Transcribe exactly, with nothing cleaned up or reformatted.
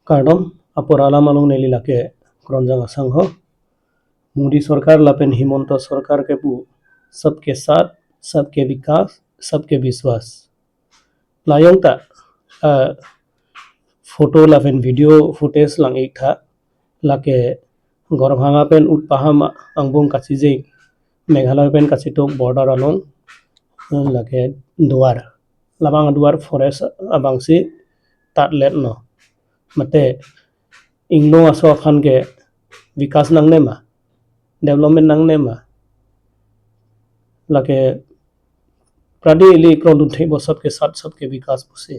Kardom, apor alam along neli lake Kronjang Asangho. Modi Sarkar lapen Himanta Sarkar kepu sabke saath, sabke vikas, sabke vishwas. Layong ta, ah, photo lapen video footage lang-ik tha, lake Garbhanga pen ut paham angbong kachijeng, Meghalaya pen kachitok border along, lake Duar. Labang Duar forest abangsi tatlet no. Mate ingno aso aphan ke vikas nangne ma, development nangne ma. Lake pradi ili krondun thek bo sabke saath sabke vikas pusi.